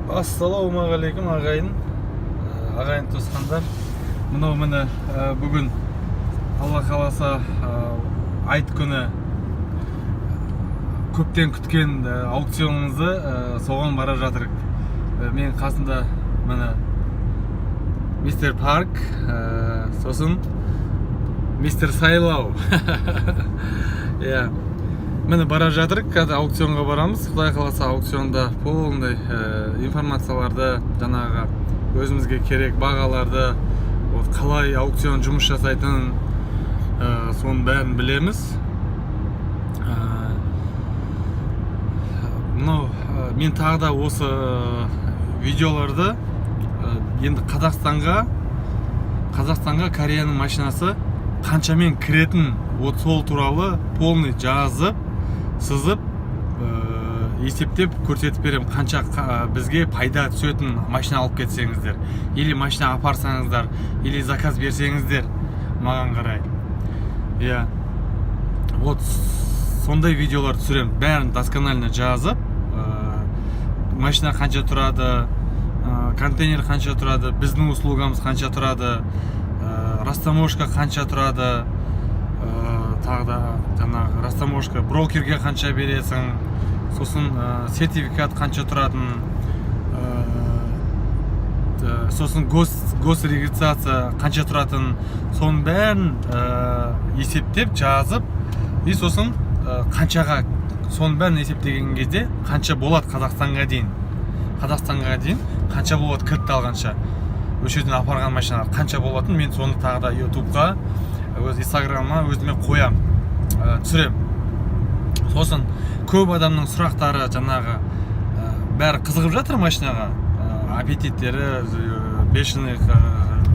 Ассалаумағалейкум, ағайын, ағайын туысқандар. Мынау, міне, бүгін, Алла қаласа, айт күні көптен күткен аукционымызды, соған бара жатырық. Менің қасымда, міне, мистер Парк, сосын мистер Сайлау. Иә, міне, бара жатырық, қазір аукционға барамыз. Құдай қаласа, аукционда полный информацияларды, жаңағы өзімізге керек бағаларды, вот, қалай аукцион жұмыс жасайтынын, соның бәрін білеміз. Мынау мен тағы да осы видеоларды, енді Қазақстанға Кореяның машинасы қаншамен кіретін, вот сол туралы полный жазып, сызып, есептеп көрсетіп беремін, қанша бізге пайда түсетін машина алып кетсеңіздер или машина апарсаңыздар, или заказ берсеңіздер маған қарай. Иә, вот сондай видеолар түсіремін, бәрін досконально жазып, машина қанша тұрады, контейнер қанша тұрады, біздің услугамыз қанша тұрады, растаможка қанша тұрады, тағы да жаңағы растаможка брокерге қанша бересің, сосын сертификат қанша тұратын, сосын госрегистрация қанша тұратын, соның бәрін есептеп жазып, и сосын қаншаға, соның бәрін есептеген кезде қанша болады Қазақстанға дейін қанша болады, кілтті алғанша, осы жерден апарған машиналар қанша болатын, мен соны тағы да Ютубқа, өз Инстаграмыма өзіме қоямын, түсіремін. Сосын көп адамның сұрақтары жаңағы, бәрі қызығып жатыр машинаға, аппетиттері бешеный,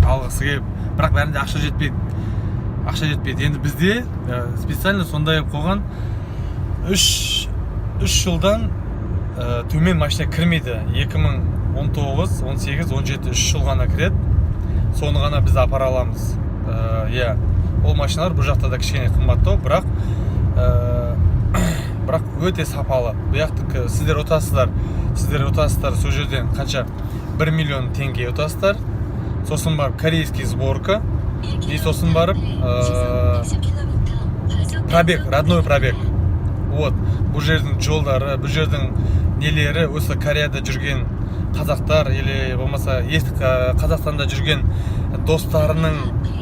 алғысы келіп, бірақ бәрінде ақша жетпейді, ақша жетпейді. Енді бізде специально сондай қылып қойған: 3 жылдан төмен машина кірмейді. 2019, 18, 17, 3 жыл ғана кіреді, соны ғана біз апара аламыз. Иә, ол машиналар бұл жақта да кішкене қымбаттау, бірақ өте сапалы. Бұл жақтікі сіздер ұтасыздар, сіздер ұтасыздар. Сол жерден қанша, 1 миллион теңге ұтасыздар. Сосын барып корейский сборка и сосын барып пробег, родной пробег. Вот бұл жердің жолдары, бұл жердің нелері, осы Кореяда жүрген қазақтар или болмаса Қазақстанда жүрген достарының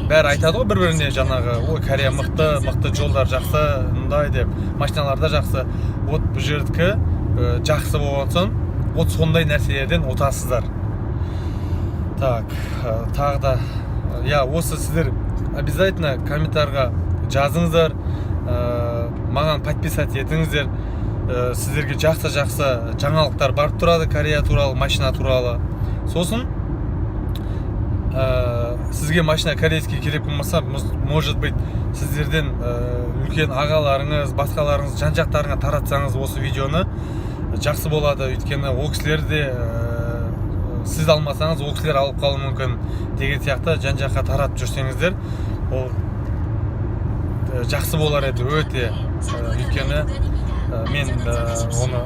бәрі айтады ғой бір біріне жаңағы: «Ой, Корея мықты, мықты, жолдар жақсы», мындай деп, машиналар да жақсы. Вот бұл жердікі жақсы болған соң, вот сондай нәрселерден ұтасыздар. Так, тағы да, иә, осы сіздер обязательно комментарийға жазыңыздар, маған подписать етіңіздер. Сіздерге жақсы жақсы жаңалықтар барып тұрады Корея туралы, машина туралы. Сосын сізге машина корейский керек болмаса, может быть, сіздерден үлкен ағаларыңыз, басқаларыңыз, жан жақтарыңа таратсаңыз осы видеоны, жақсы болады. Өйткені ол кісілер де, сіз алмасаңыз, ол кісілер алып қалуы мүмкін деген сияқты, жан жаққа таратып жүрсеңіздер, ол жақсы болар еді өте. Өйткені мен оны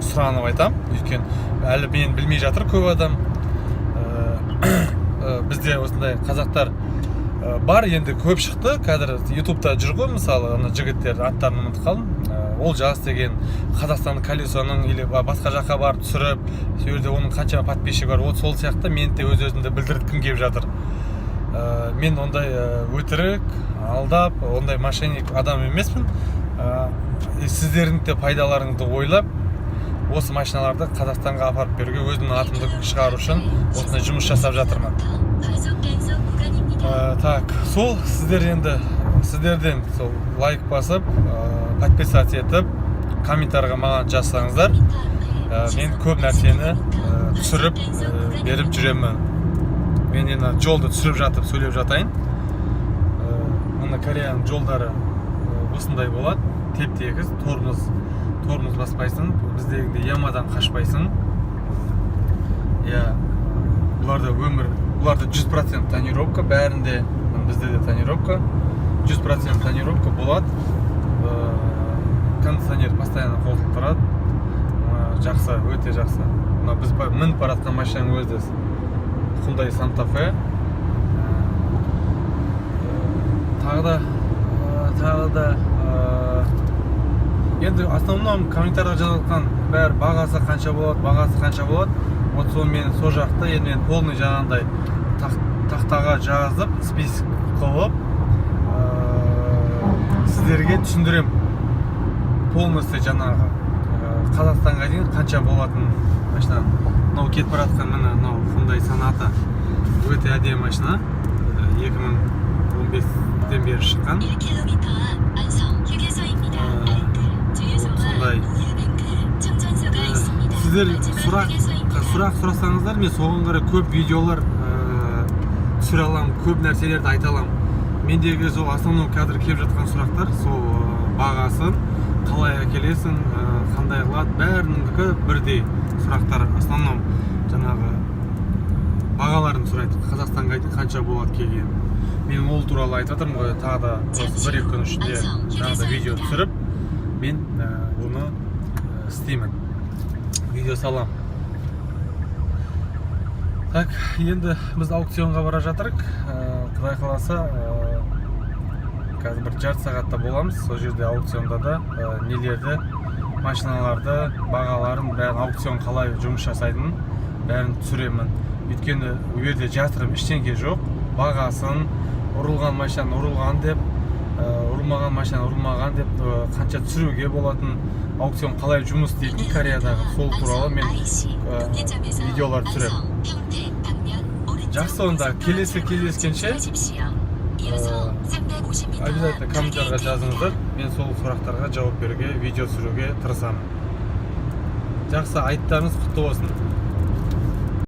сұранып айтам, өйткені әлі мен білмей жатыр көп адам. Бізде осындай қазақтар бар, енді көп шықты қазір, Ютубта жүр ғой. Мысалы, ана жігіттер, аттарын ұмытып қалдым, Олжас деген, Қазақстан колесоның или басқа жаққа барып түсіріп, сол жерде оның қанша подписчигі бар. Вот сол сияқты мен де өз өзімді білдірткім келіп жатыр. Мен ондай өтірік алдап, ондай мошенник адам емеспін. Сіздердің де пайдаларыңызды ойлап, осы машиналарды Қазақстанға апарып беруге, өзімнің атымды шығару үшін осындай жұмыс жасап жатырмын. Так, сол сіздер енді, сіздерден сол лайк басып, подписаться етіп, комментарийға маған жазсаңыздар, мен көп нәрсені түсіріп, беріп жүремін. Мен енді жолды түсіріп жатып сөйлеп жатайын. Мына Кореяның жолдары осындай болады, теп тегіс, тормоз баспайсың, біздегідей ямадан қашпайсың. Иә, бұларда өмір, бұларда 100% тонировка бәрінде. Бізде де тонировка, 100% тонировка болады. Кондиционер постоянно қосылып тұрады. Жақсы, өте жақсы. Мына біз мініп бара жатқан машинаның өзі де Hyundai Santa Fe. Тағы да енді основном комментарийға жазып жатқан бәрі: бағасы қанша болады, бағасы қанша болады? Вот сол мен сол жақта енді мен полный жаңағындай тақтаға жазып, список қылып, сіздерге түсіндіремін полностью жаңағы Қазақстанға дейін қанша болатын машина. Мынау кетіп бара жатқан, міне, мынау Hyundai Sonata, өте әдемі машина. 2015-тен бері шыққан. 1km 앞 안성 휴게소입니다. Вот сондай. 충전소가 있습니다. Сіздер 마지막 сұрақ 휴게소입니다. сұрақ сұрасаңыздар, мен соған қарай көп видеолар түсіре аламын, көп нәрселерді айта аламын. Мендегі сол основной қазір келіп жатқан сұрақтар сол бағасын қалай әкелесің, қандай қылады, бәрінікі бірдей сұрақтар. Основном жаңағы бағаларын сұрайды, Қазақстанға дейін қанша болады келген. Мен ол туралы айтып жатырмын ғой, тағы да осы 1-2 күн ішінде тағы да видео түсіріп, мен оны істеймін, видео саламын. Так, енді біз аукционға бара жатырық. Құдай қаласа, қазір бір жарты сағатта боламыз сол жерде. Аукционда да нелерді, машиналарды, бағаларын бәрін, аукцион қалай жұмыс жасайтынын бәрін түсіремін, өйткені ол жерде жасырып ештеңе жоқ. Бағасын, ұрылған машинаны ұрылған деп, ұрылмаған машинаны ұрылмаған деп, қанша түсіруге болатын, аукцион қалай жұмыс істейтін Кореядағы, сол туралы мен видеолар түсіремін. Жақсы, онда келесі кездескенше. Обязательно комментарийға жазыңыздар, мен сол сұрақтарға жауап беруге, видео түсіруге тырысамын. Жақсы, айттарыңыз құтты болсын.